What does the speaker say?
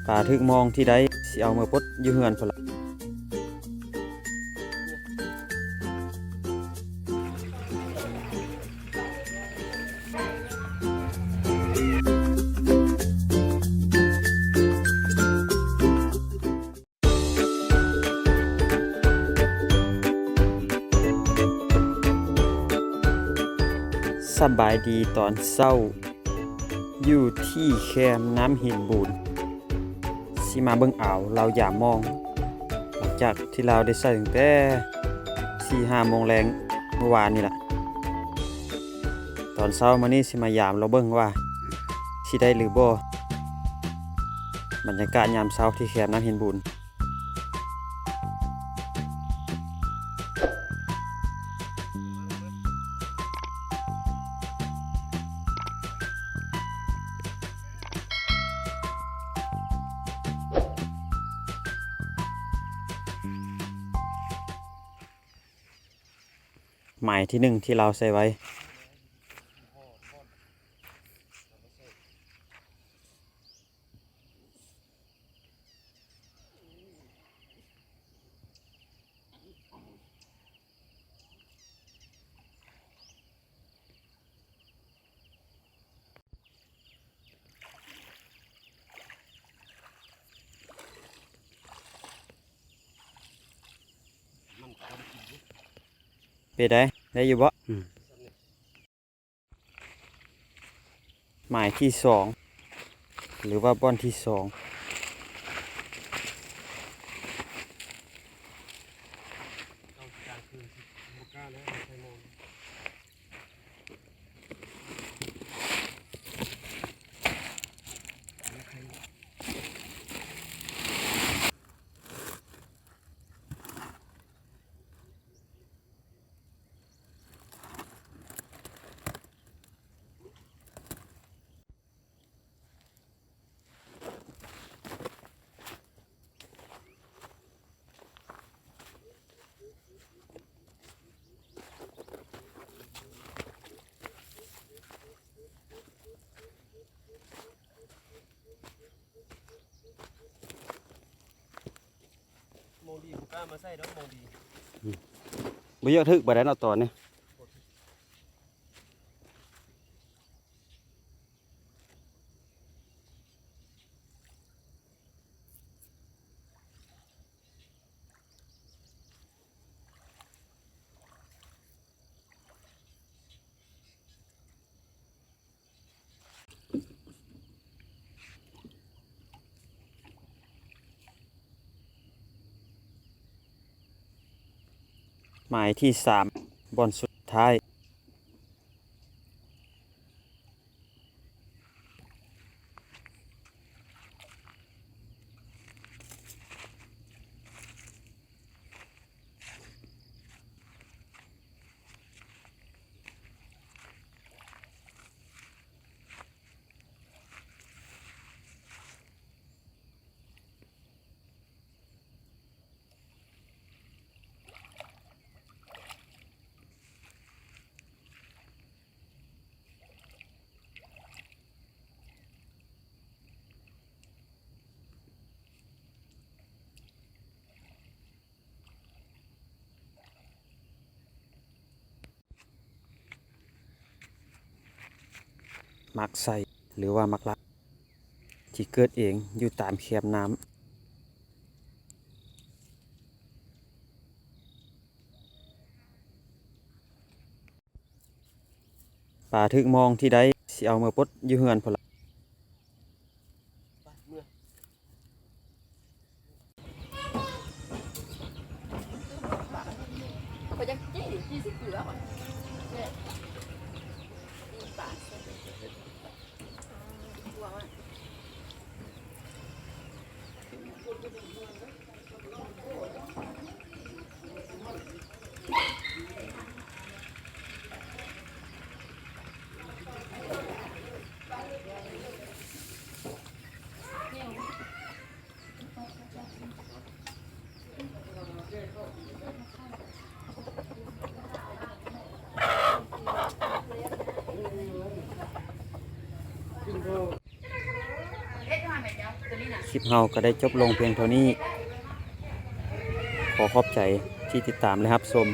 ປາຖືກມອງທີ່ໃດ ຊິເອົາເມືອປົດຢູ່ເຮືອນພຸ້ນລະ. ສະບາຍດີຕອນເຊົ້າ ຢູ່ທີ່ແຄມນ້ຳຫີນບູນ ຊິມາເບິ່ງອ່າວລາວຢາມມອງ ຫຼັງຈາກທີ່ລາວໄດ້ໃສ່ຕັ້ງແຕ່ສີ່ຫ້າໂມງແລງມື້ວານນີ້ລະ. ຕອນເຊົ້າມື້ນີ້ຊິມາຢາມລາວເບິ່ງວ່າຊິໄດ້ຫຼືບໍ່. ບັນຍາກາດຍາມເຊົ້າທີ່ແຄມນ້ຳຫີນບູນ. ໝາຍທີໜຶ່ງທີ່ລາວໃສ່ໄວ້. ເປັນໃດ? ໄດ້ຢູ່ບໍ່? ອືມ. ໝາຍທີສອງ ຫຼືວ່າບ່ອນທີສອງ. ມອງດີບໍ່ກ້າມາໃສ່ດອກ ມອງດີ. ອືມ ບໍ່ຢາກຖືກປານໃດເນາະຕອນນີ້. ໝາຍທີສາມ ບ່ອນສຸດທ້າຍ. ໝາກໄຊ ຫຼືວ່າໝາກລາດ ທີ່ເກີດເອງຢູ່ຕາມແຄມນ້ຳ. ປາຖືກມອງທີ່ໃດ ຊິເອົາເມືອປົດຢູ່ເຮືອນພຸ້ນລະ. ອ ຄລິບເຮົາກໍໄດ້ຈົບລົງພຽງເທົ່ານີ້. ຂໍຂອບໃຈທີ່ຕິດຕາມ ແລະ ຮັບຊົມ.